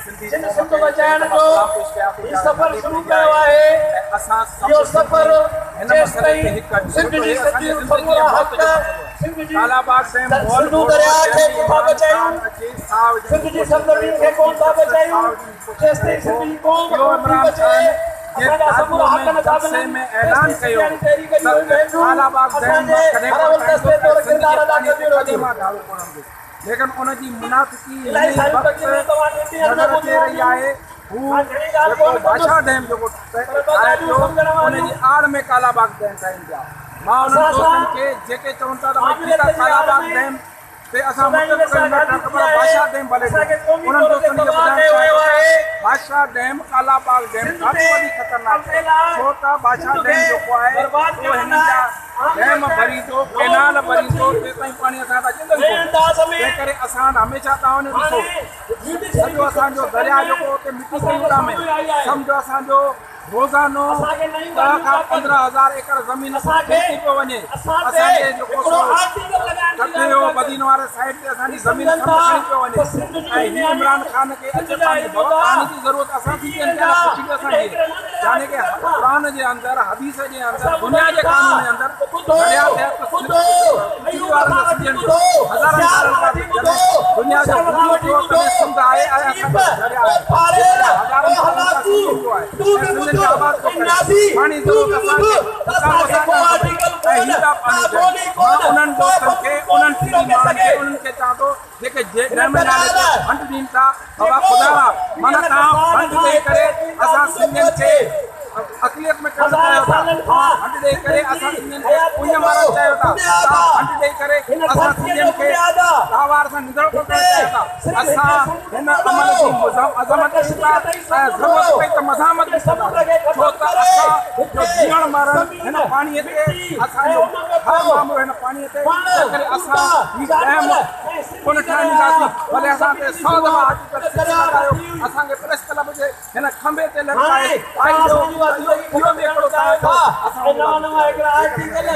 سنڌي جن قوم سنڌ کي بچائڻ هڪ دفعا جو سلام پيش ڪيان ٿو هي جا سفر ننڍي شروع پنهنجي ڪيو آهي آهي ۽ اسان سڀ اهو سنڌي سفر هن مسئلي تي جيستائين هڪ آهيون سنڌ ڇو جو جي هي اسان جي سڄيون زندگي ۽ سمورا موت حق جو مسئلو آهي. سنڌ جي ڪالا باغ ڊيم مئل سنڌو گهوڙو درياء کي جنهن ۾ ڪونه ٿا عمران بچايون خان اچي ساهه وجهڻ سنڌ جي جي ڪوشش سرزمين ڪري کي ٿو ڪونه ٿا ۽ ساهه بچايون وجهڻ جي ڪوشش ڪري جيستائين ٿو سنڌ جي قوم اهو ڪونه ٿي عمران بچي خان جي اسان جا دادوء سمورا ۾ حق نٿا جلسي ملن ۾ اعلان تيستائين ڪيو سنڌياڻي تحريڪ ته جون ڀينرون ڪالا باغ اسان ڊيم جي مان ڪڏهن هر ڪونه اول ٺاهيندس دستي ۽ طور سنڌ جي ڪردار ادا پاڻي تي ڪنديون ڪڏهن رهنديون. مان ڌاڙو ڪونه هڻندس ليڪن ان جي منافقي هن الائي ئي ساريون وقت تقريرون توهان کي ڏينهن ۾ نظر اچي ٻڌيون رهي هونديون. آهي هو مان گهڻي ڳالهه جيڪو ڪونه ڪندس بادشاهه ڊيم جيڪو پر ٻه ٺاهي ڳالهيون پيو سمجهڻ ان واريون جي آڙ ۾ ڪالا باغ ڊيم ٺاهين پيا مان انهن اسان دوستن سان کي جيڪي چون ٿا ته ڀئي ٺيڪ آمريت آهي جي ڪالا آڙ باغ ۾ ڊيم تي اسان سدائين متفق سان آهيون نه گاڏي ٺاهيو ٿي پر آهي بادشاهه ڊيم ڀلي اسان ٺهي کي قومي انهن طور تي دوستن کي تباهه ٻڌائڻ ڪيو چاهيان ويو ٿو ته آهي بادشاهه ڊيم ڪالا باغ ڊيم سنڌ کان تي به وڌيڪ خطرناڪ قبضي آهي لاء ڇو ته بادشاهه سنڌ ڊيم کي جيڪو آهي برباد اهو ڪرڻ هنن لاء جا ڊيم آمريت ڀريندو نئون ڪينال روپ ڀريندو وٺي تيستائين پاڻي اسان وٽ اچندو ئي نئين ڪونه انداز ۾ تنهن ڪري اسان وٽ هميشه توهان وڃي ڏسو هاڻي جوڊيشري سڄو جي اسان جو شڪل درياء ۾ جيڪو اتي مٽي اسان پئي جي اڏامي سامهون آئي آهي سمجهو اسان جو روزانو اسان کي نيون 10 ڳالهيون کان کپن 15 هزار ايڪڙ زمين اسان کي ڦرتي پيو وڃي اسان تي اسان جي جيڪو هڪڙو سو آرٽيڪل لڳائڻ جي ٺٽي ڳالهه جو پيا ڪن بدين واري سائيڊ تي اسان هي جي زمين سمجهن سمنڊ ٿا کڻي پيو وڃي ته سنڌ جون ۽ هي عمران نياڻيون خان کي سنڌ اچي جا پاڻي هي بابا مدا پاڻي جي ضرورت اسان ڊڄي سنڌين کي ويندا نه پڇي به ان اسان جي هڪڙي ننڍڙي يعني ڪي آرٽيڪل کان قرآن جي اندر حديث جي اندر اسان دنيا ٻڌايون جي ٿا قانون جي اندر ته ٻڌو درياء تحت ٻڌو سنڌ ايوب وارن کان جو وٺي سنڌين جو ٻڌو هزارن سيال سالن کان کان وٺي ٻڌو جڏهن دنيا جو مرشد کان وجود وٺي ٿيو ٻڌو تڏهن سنڌ آهي اي ۽ اسان چيف جو درياء او آهي فاريل جيڪڏهن او هزارن سالن کان هلاڪو سنڌين جو آهي تون ۽ به سنڌين ٻڌ کي آباد ٿو اي ڪري نازي پاڻي تون ضرورت به اسان ٻڌ کي ته ڪا اسان کي اسان ڪو کان کپي آرٽيڪل ۽ ڪونه هي ٿا ڪا پاڻي ڏين گولي مان ڪونه انهن ڪا دوستن کي بندوق انهن ڪونه ٿي سنڌي روڪي ماڻهن کي سگهي انهن کي چوان ٿو جيڪي جي هن ڊيم درياء نالي تي لاء فنڊ ڏين ٿا بابا جيڪو خدا را معنيٰ 20 لک توهان سال فنڊ کان ڏئي هتي ڪري ايندا اسان ٻڌو پيو سنڌين اچي کي اقليت ۾ ڪرڻ هزارين چاهيو ٿا سالن توهان کان فنڊ ڏئي ڪري سنڌين اسان جي سنڌين کي حياتيء اڃ جو مارڻ چاهيو ٿا بنياد توهان آ فنڊ ڏئي ڪري هن اسان ڌرتيء جو سنڌين کي بنياد آ ڏاهوار سان نڌڻڪو ڪرڻ هتي چاهيو ٿا صرف هڪڙي اسان سمنڊ هن ڪونه عمل هو جي پر عظمت ڪيون ڪشمير ٿا تائين ۽ سمنڊ ضرورت هو پئي ته مزاحمت هتي به سمنڊ ڪنداسين کي ڇو ختم ته ڪري اسان جو هتي جيئڻ مرڻ هن زمين پاڻيء تي مٽي اسان ۽ جو ان ۾ هر پيو معاملو هن پاڻيء تي وڻ تنهن ڪري ٻوٽا اسان هي ڊيم جانور ۽ ڪونه سنڌي ٺاهڻ درياء ڏينداسين ڀلي انهن اسان تي سڀني جي 100 دفعا شروعات آرٽيڪل هن 6 درياء کان لڳايو ٿي هئي. اسان کي پريس ڪلب جي هن کنڀي تي هاڻي لٽڪائي پائي توهان ڏيو اسان جي ته اها اهو زندگي اهو ختم به ڪرڻ هڪڙو چاهيو توهان ٿا جو اسان ۽ ان نوان ڳالهه نوان هڪڙا آرٽيڪل